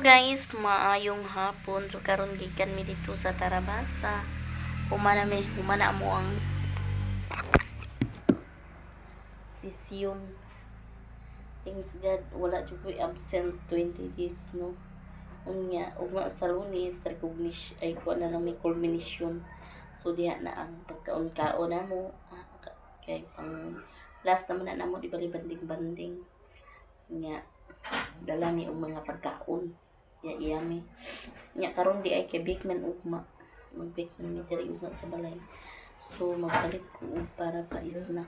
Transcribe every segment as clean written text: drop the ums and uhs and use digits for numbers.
Guys, maayong hapon. So karon gikan mi dito sa Tarabasa. Humana mi, humana mo ang session. Thanks God, wala jud ko'y absent 20 days, no. Unya, ugma sa Lunes, recognition, ay kuha na lang, may culmination. So diha na ang pagkaon-kaon na mo. Ah, kay pang last naman na namo, di bali banding-banding. Nya, dala mi og mga pagkaon. Ya iyami. Nya karon di ay kay bake man ugma. Mag-bake man mi diri ugma sa balay. So magpalit ko og para pa snack.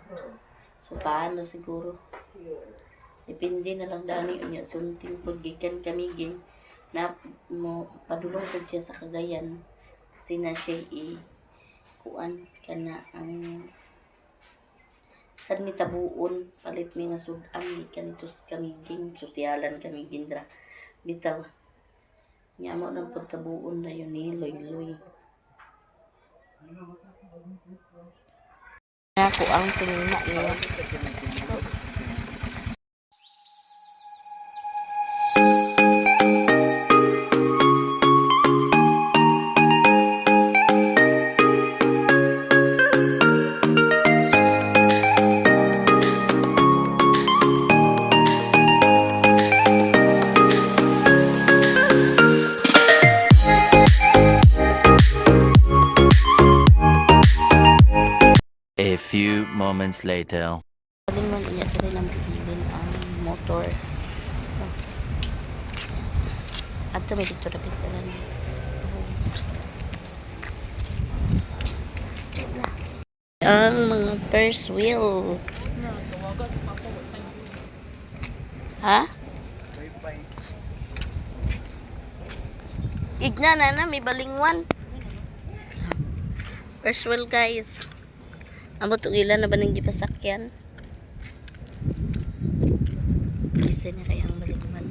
So paano siguro? Depende na lang dani. Unya sunting pag gikan kami gin na mo padulong sad siya sa Cagayan. Sina siya i kuan kana ang sad mi tabuon, palit mi nga sudan gikan ito sa Camiguin, sosyalan kami gindra bitaw. Nya mo nang pagtabuon na yun ni Loy Loy. Ako ang sinina niya. A few moments later. Galing man niya tuloy nang pigilin ang motor. Ato may dito dapat ka. Ang mga first wheel. Ha? Igna na na, may balingwan. First wheel, guys. Amo to ilan na ba nang gipasakyan? Isa na kaya ang balingwan.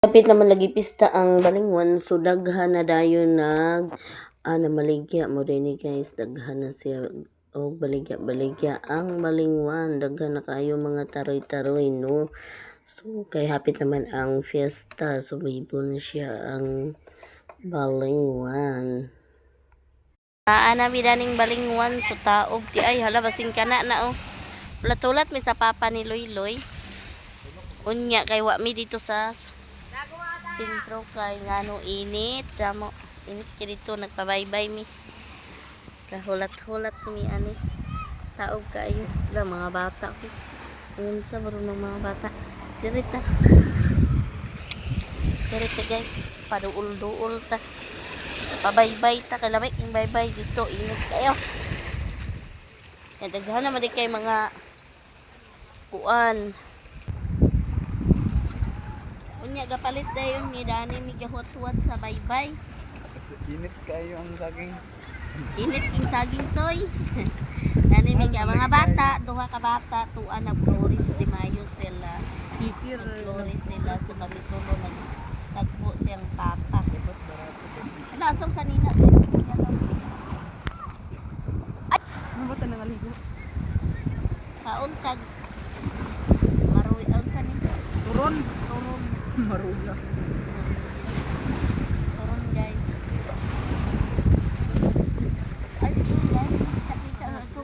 Kapit naman lagi pista ang balingwan, so daghan na dayon nag namaligya mo din ni, guys, daghan na siya og baligya baligya ang balingwan, daghan na kayo mga taroy-taroy, no. So kay hapit naman ang fiesta, so bibo na siya ang balingwan. Ana mi daning balingwan, so taob ti ay hala basin kana na oh. Hulat-hulat mi sa papa ni Loy Loy. Unya kay wa mi dito sa sentro kay ngano init jamo, init kay dito, nagpabaybay mi. Kahulat-hulat mi ani. Taob kayo la mga bata ko. Unsa baro ng mga bata. Diri ta. Diri ta, guys, paduol-duol ta. Pabaybay ta kay lamig ing baybay dito, init kayo. Yan, daghan naman di kay mga kuan. Unya gapalit dayon mi dani mi gahuwat-huwat sa baybay. Init kayo ang saging. Init king saging soy. Dani mi ga mga bata, duha ka bata, tuan na Flores de Mayo sila. Sikir. Flores sila, so kami tulo nagtagpo siyang papa. Ano asang sanina? Ano ba ito nangaligo? Kaon kag maruy ang sanina. Turon. Turon. Maruya. Turon, guys. Ay, ito guys, kita na ito.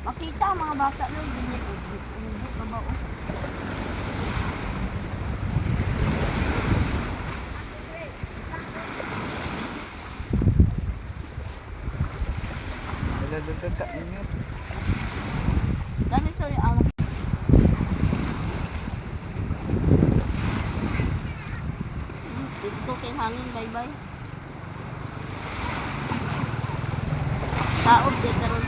Makita ang mga bata no, ganyan. Ubo ka ba, oh? Daladadag ka init. Ganito yung ang. Dito kay hangin, bye-bye. Taob di karon.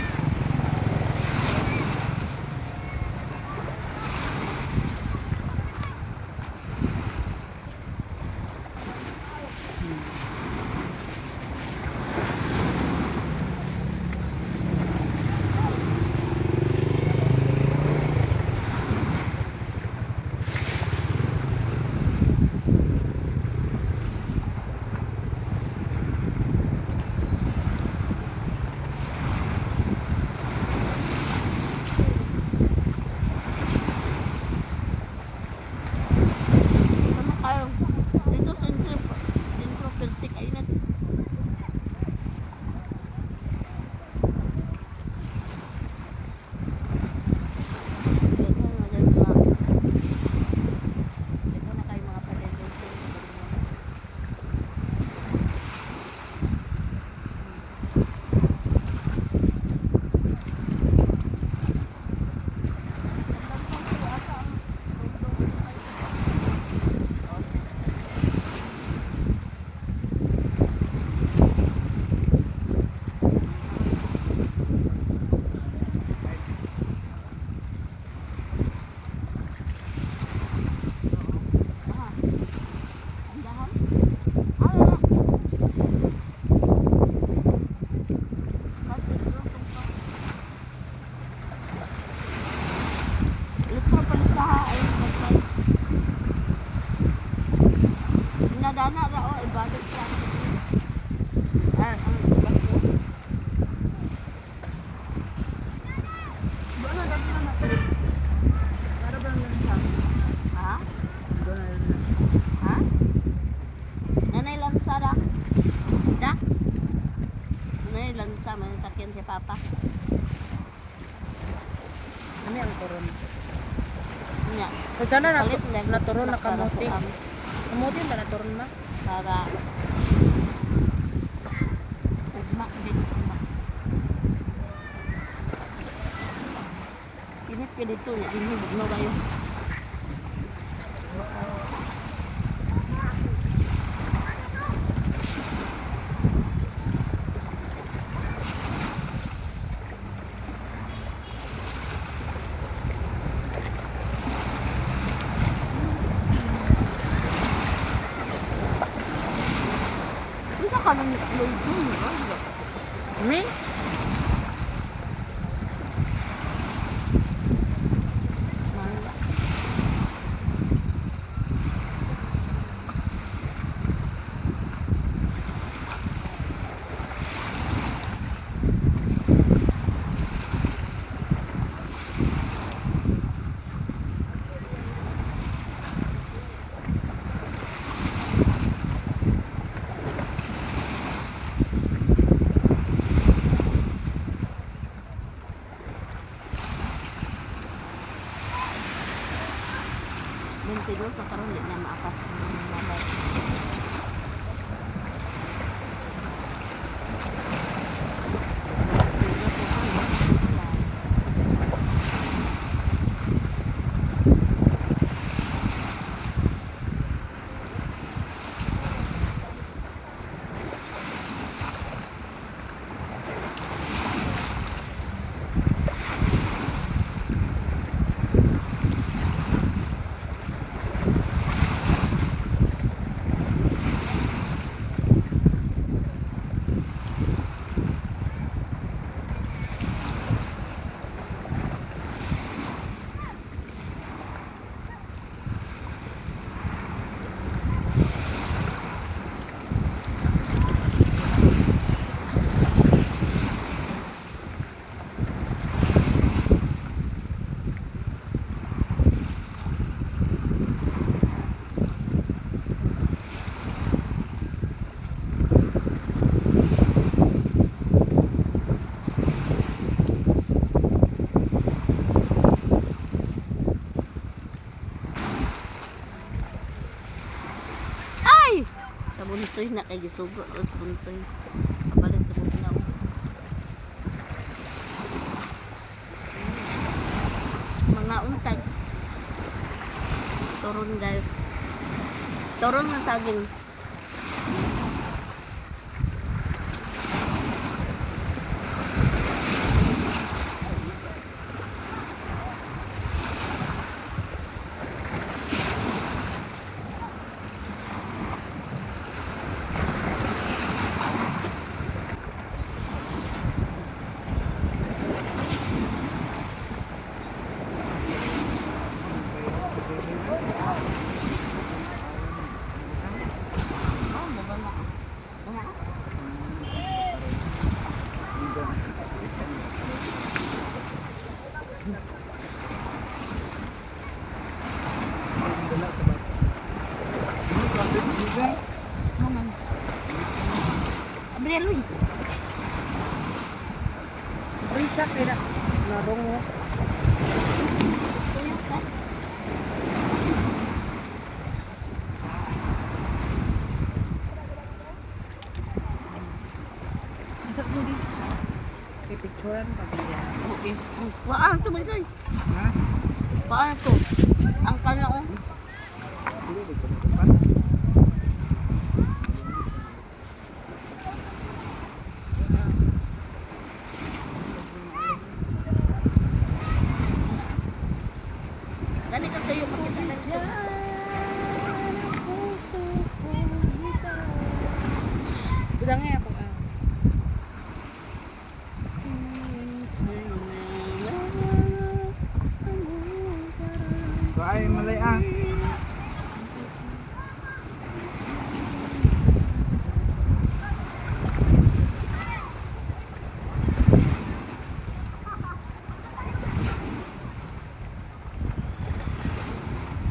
May lansa, may sakyan si Papa. Ano ang turon? Nya. Kung sana na, Palit lang naturon na para kamote. kuan, Kamote ba naturon ma? Para ugma din ugma. Init ka dito niya, dinhi bugno kayo. Unsa ka nang loading no? Me? Mangga. 22 pa karon di na maakas ang mga. Ay! Sa buntoy na kay gisugo sa buntoy. Kapalit sa bugnaw. Mga untag. Turon, guys. Turon na saging. Oh, baba na. Nga. Naman. Abrielo eh. Risa kaya narungo. Tuyo ka. Kay picturean pa biya. Okay. Waan to, may guys. Ha? Paano to? Ang kana ko. Dali ka sa'yo, pakita na siya. Budangay ako ah. Ay, malay ah.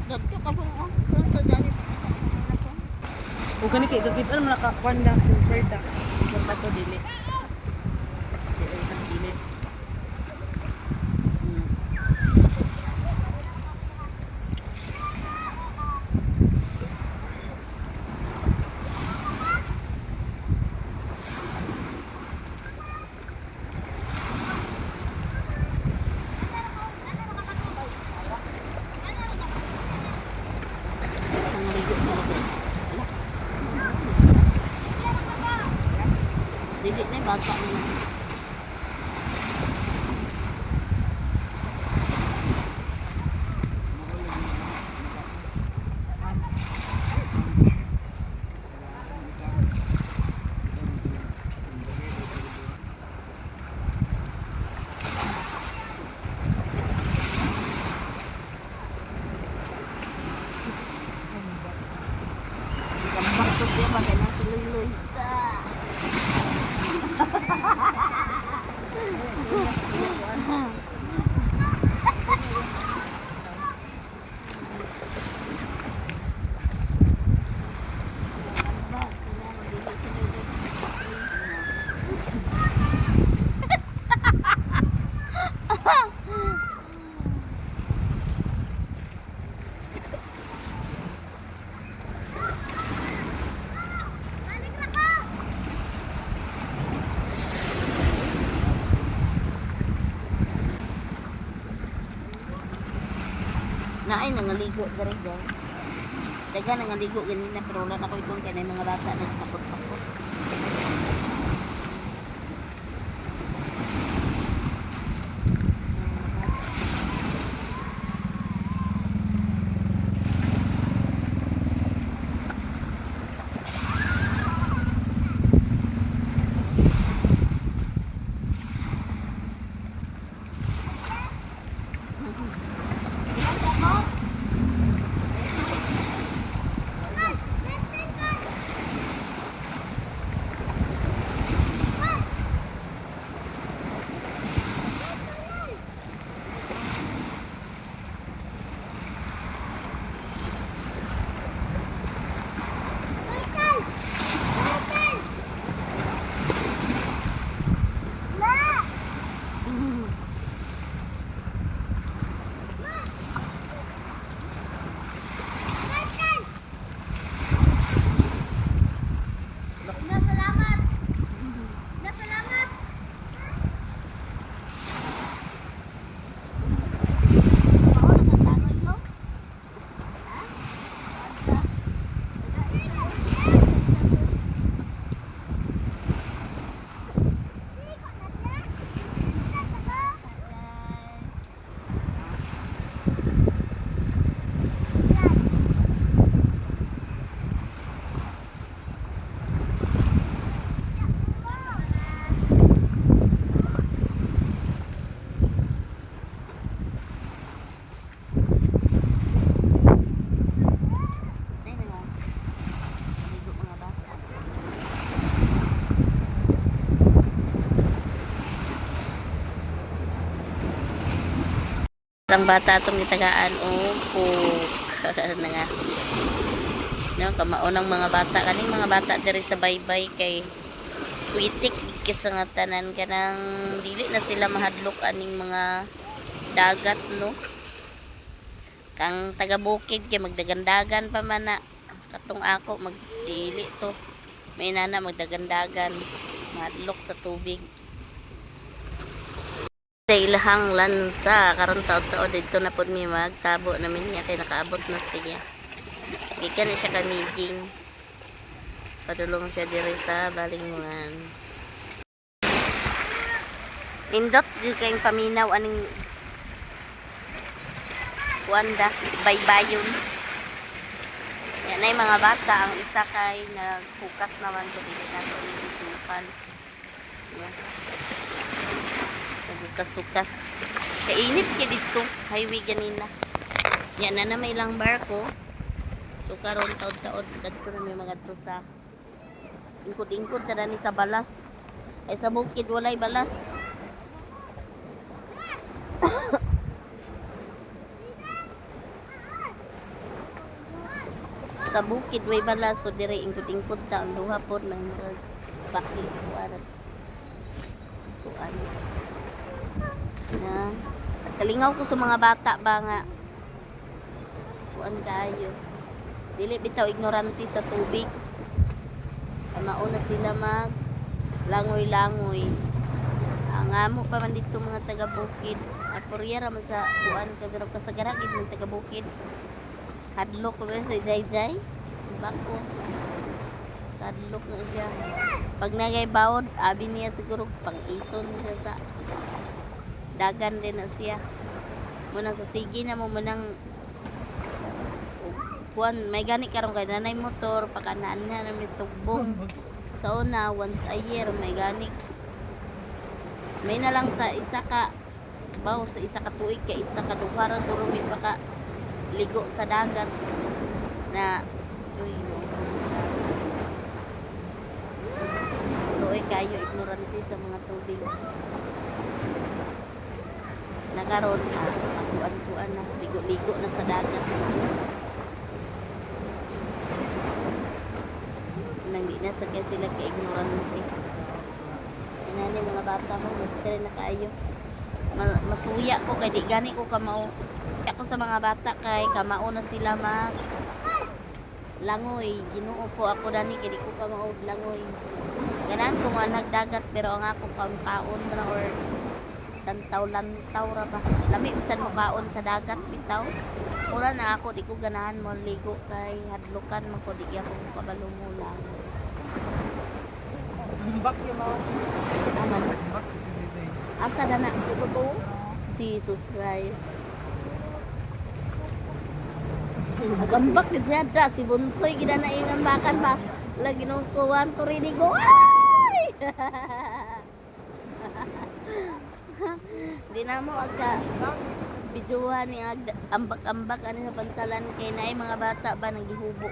Dagko ka pong oh. Sa dali, pakita na ko. O gani kay gagit ano man nakakuan na super da. Punta to dili. Bata niya. Gambak to siya ba kay nang tuloy-luloy ta. Naay nangaligo diri guys. Daga nangaligo ganina pero wala na ko itong kay mga bata nagsakot-sakot. Ay, nga. Ligo mga bata. Ang bata atong gitagaan og coke. Na nga. No, kamaon ang mga bata kaning mga bata diri sa baybay kay sweetik kaysa nga tanan kanang dili na sila mahadlok aning mga dagat, no. Kang taga bukid kay magdagandagan pa man na katong ako magdili to. May nana magdagandagan, mahadlok sa tubig. Sa ilahang lansa karon taod-taod didto na pod mi magtabo namin niya kay nakaabot na siya. Gikan na siya kamiging. Padulong siya diri sa Balinguan. Nindot gyud kayong paminaw aning kuan da, baybayon. Yan ay mga bata, ang isa kay naghukas naman so dili nato ni isukan. Yan. Naghukas-hukas. Kainit kay didto, highway ganina. Yan na na may ilang barko. So karon taod-taod kadto na may mga to sa ingkod-ingkod tara ni sa balas. Ay sa bukid walay balas. Sa bukid way balas, so dire ingkod-ingkod ta ang duha pod nang murag baki kuan. Kuan. Na. Kalingaw ko sa mga bata ba nga kuan kayo. Dili bitaw ignorante sa tubig. Ay, mauna sila mag langoy-langoy. Ang amo pa man dito mga taga bukid. Apurya ra man sa kuan kagaro kasagara gid man taga bukid. Hadlok ko ba sa jay-jay? Bako. Kadlok na siya. Pag nagay bawod, abi niya siguro pang-ison siya sa dagan din na siya. Munang sa sige na mo munang kuan may gani karon kay nanay motor pakanaan na may tugbong sa una, once a year may gani, may na lang sa isa ka baw sa isa ka tuig kay isa ka duha ra siguro may paka ligo sa dagat na uy no. Tuoy kayo ignorante sa mga tubig na karon, ah, pakuan-kuan na, ligo-ligo na sa dagat nang di na sa kaya sila ka ignorante. Inani mga bata mo, basta rin na kaayo. Masuya ko kay di gani ko kamao. Ako sa mga bata kay kamao na sila mag langoy. Ginoo po ako dani kay di ko kamao og langoy. Ganahan ko nga nagdagat pero ang ako kaon ra or lantaw-lantaw ra ba. Lami bisan mo kaon sa dagat bitaw. Ura na ako di ko ganahan mo ligo kay hadlukan man ko, di gyapon ko kabalo mo lang. Bak yung mga. Aman. Bak sa pinili. Asa na na? Jesus Christ. Agambak gid siya da si Bunsoy gid na iyang ambakan ba. Lagi nung kuwan to rini ko. Ay! Di na mo agka biduhan ni ag ambak-ambak ani sa pantalan kay naay mga bata ba nanggihubo.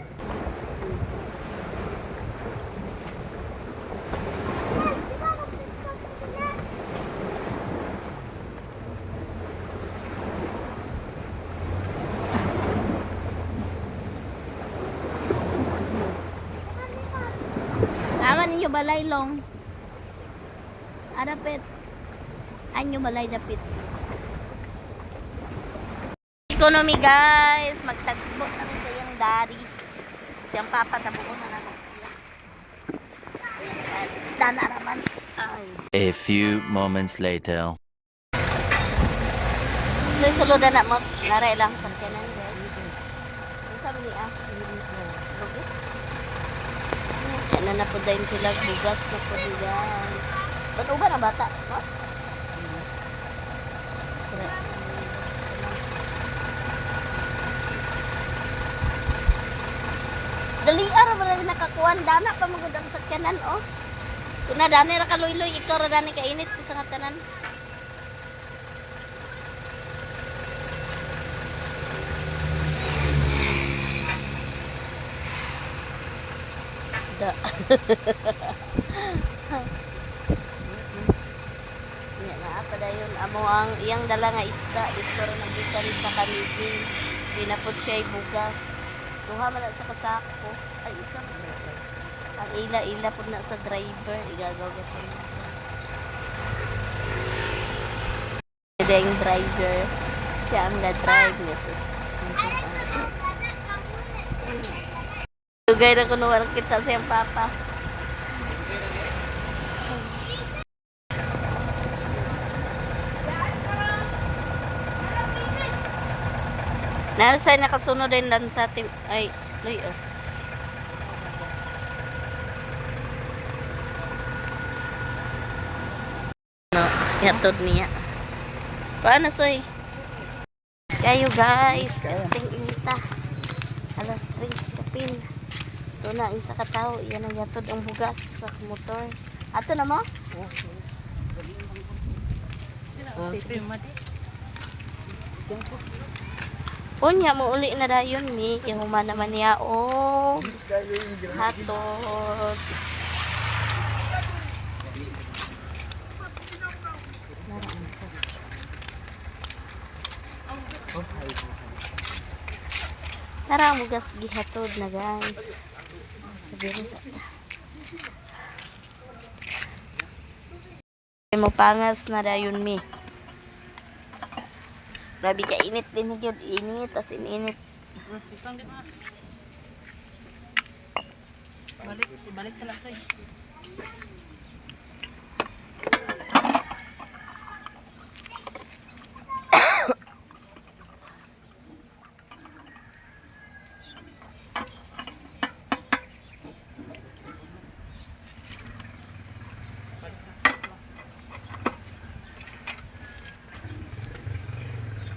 Tama ninyo balay long. Adapit. Anyo balay dapit. Economy, guys, magtagbo kami sa iyang daddy. Siyang papa tabuon na naman. Dana raman. Ay. A few moments later. So sulod na mo naray lang sa kanan, guys. Ang sabi niya, lugi. Yan na po din sila bugas na po guys. Ba't uban ang bata? No? Tara. Dali ara ba rin nakakuan dana pa magud ang sakyanan oh. Kuna dani ra kaluyloy, ikaw ra dani kainit sa nga tanan. Da. Nya na pa dayon amo ang iyang dala nga isda dito ra nagbisan sa kamiting. Di na po siya bugas. Duha man na sa kasako. Ay, isa man na siya. Ang ila-ila po na sa driver. Igagaw ko po. Yung driver. Siya ang na-drive, Mrs. Dugay na kuno wala kita sa iyang papa. Nasa nakasunod din lang sa atin. Ay, ay, oh. No, yatod niya. Paano, soy? Kayo, guys. Ting inita. Alas 3 kapin. Ito na, isa ka tao. Yan ang yatod ang bugas sa motor. Ato na mo? Oh, sige. Unya mo uli na dayon mi kay human naman niya og hatod. Tara, ang bugas gihatod na, guys. Sabi sa mo pangas na dayon mi. Grabe ka init din gyud, init as in init. Balik, balik sa lang.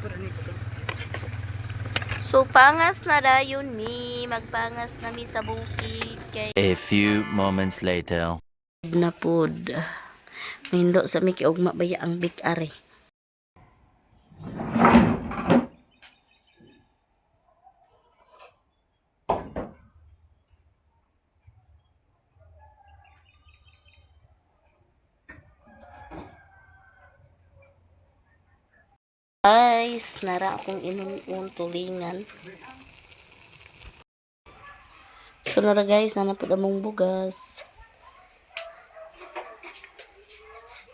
Pero ni ko. So pangas na dayon mi, magpangas na mi sa bukid kay A few moments later. na pod. Mahindo sa mi kay ugma baya ang big are. Guys, nara akong inunon tulingan. So nara guys, nana pod among bugas.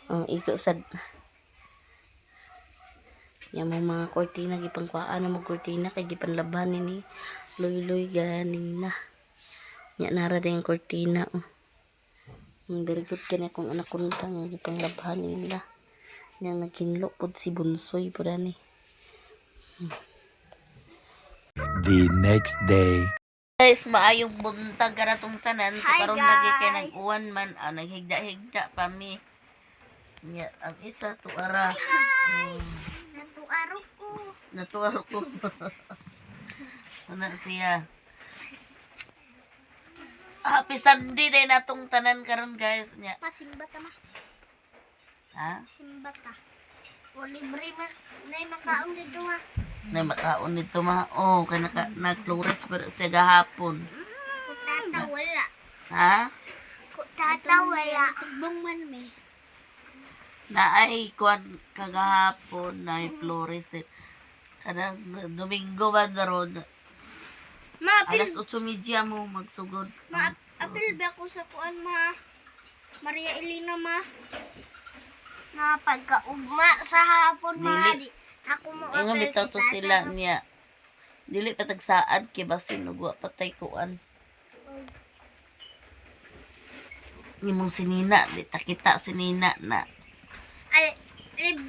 Ang igo sad. Yang mga kortina gipangkuhaan na mo kortina kay gipanlaban ni Luy-luy ganina. Nya nara din kortina oh. Ang very good kani akong anak kuntang gipanglabhan nila. Nya nagkinlo pod si Bunsoy pod ani. The next day. Guys, maayong buntag ka na tong tanan. So, Hi, karon lagi kay guys. nag-uwan man, ah, naghigda-higda pa mi. Nya, ang isa tuara. Guys, natuaro ko. Natuaro ko. Ano siya? Happy Sunday din natong tanan karon guys. Nya, Masimba ta ma. ha? Simba ta. O libre ma nay makaon dito ma. Nay makaon nito ma. Oh, kay naka nag-flores pa siya gahapon. Kutata wala. Ha? Kutata wala. Tugbong man me. Naay kuan kagahapon na flores din. Kanang Domingo ba daron? Ma, apil, Alas 8:30 mo magsugod. ma, apil ba ko sa kuan ma? Maria Elena ma. Na pagkaugma sa hapon ma. Dili. Di, ako mo Ingon apil bitaw si to tata. sila niya. Dili pa tagsaad kay basin ug wa patay kuan. Imong sinina, di ta kita sinina na. Ay, lib,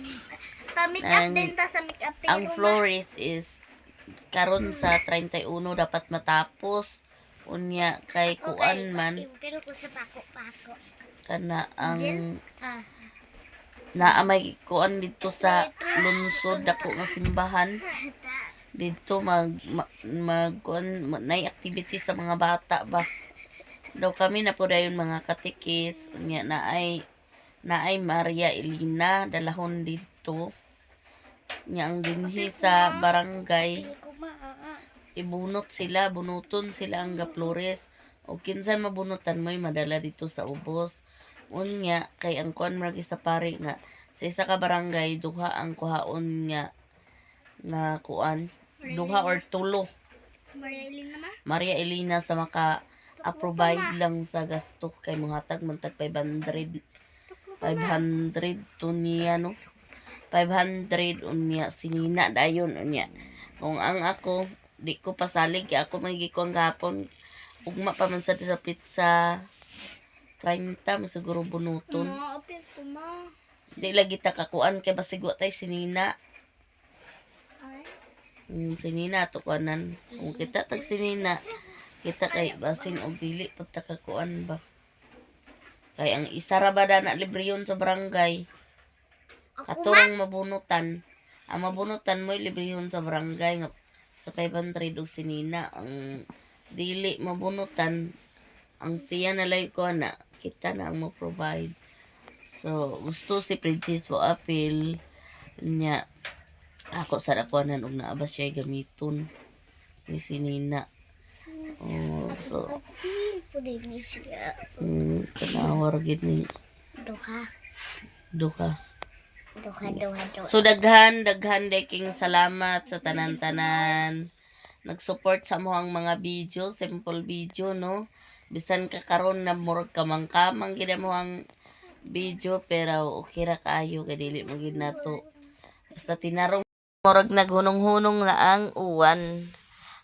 pa-make up Ang- din ta sa make up Ang florist is karon sa 31 dapat matapos. Unya kay kuan man Impil ko sa pako-pako. kana ang Ah. naa may kuan dito sa lungsod dako nga simbahan dito mag mag, mag kuan nay activity sa mga bata ba daw kami na po dayon mga katikis unya naay naay Maria Elena dalahon dito nya ang dinhi sa barangay Ko ma. Ah, ah. Ibunot sila, bunuton sila ang gaplores. O kinsay mabunutan mo'y madala dito sa ubos. Unya, kay ang kuan man sa pare nga, sa isa ka barangay, duha ang kuhaon nga, nga kuan. Duha or tulo. Maria Elena ma. Maria Elena sa maka provide lang sa gasto kay muhatag man tag 500 500 to niya no, 500 unya sinina dayon. Unya kung ang ako di ko pasalig kay ako may gikuan gahapon, ugma pa man sa pizza 30 man siguro bunuton. Ma, apil ko ma. Di lagi ta kakuan kay basig wa tay sinina. Ay. Sinina to kuanan kung kita tag sinina kita kay basin og dili pud ta kakuan ba kay ang isa ra ba na libre yun sa barangay. Ako ma. Katurang mabunutan, ang mabunutan mo'y libre yun sa barangay nga sa 500 og sinina. Ang dili mabunutan ang siya na lay ko na kita na ang mo provide. So gusto si Princess mo apil niya ako sa rakuanan og naa ba siya gamiton ni sinina. Oh, so Apil po din ni siya. Tanawa ra gid ni Duha. duha. Duha, duha, duha. So daghan daghan king salamat sa tanan-tanan nag-support sa mo ang mga video, simple video no. Bisan ka karon na murag kamang-kamang gid mo ang video pero okay ra kaayo kay dili mo gid nato. Basta tinarong murag naghunong-hunong na ang uwan.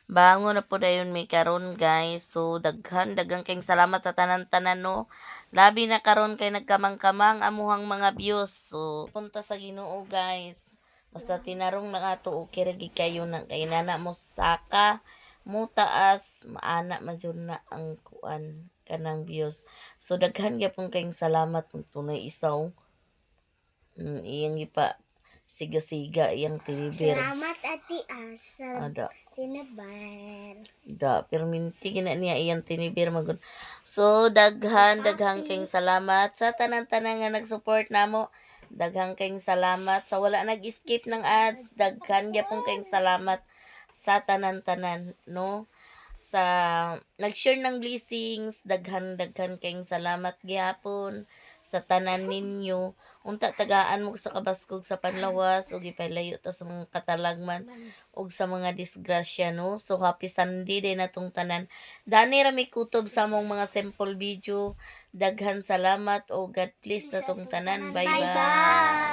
Bango na po dayon may karon guys. So daghan daghang kayong salamat sa tanan-tanan no. Labi na karon kay nagkamang-kamang amuhang mga views. So punta sa Ginoo guys. Basta tinarong na ato okay ra gid kayo na kay nana mo saka mo taas maana man jud na ang kuan kanang views. So daghan gyapon kayong salamat kung tunay isaw. Iyang gipa Siga-siga iyang teddy bear. Salamat, Ate Asa. Ada. Tinabar. Da, perminti gina niya iyang teddy bear magun. So daghan daghang kayong salamat sa tanan-tanan nga nag-support namo. Daghang kayong salamat sa wala nag-skip ng ads. Daghan gyapon kayong salamat sa tanan-tanan, no? Sa nag-share ng blessings, daghan daghan kayong salamat gihapon sa tanan ninyo. Unta tagaan mo sa kabaskog sa panlawas ug ipalayo ta sa mga katalagman ug sa mga disgrasya, no. So happy Sunday din natong tanan. Dani ra mi kutob sa among mga simple video. Daghan salamat o God bless natong tanan. Bye bye. Bye.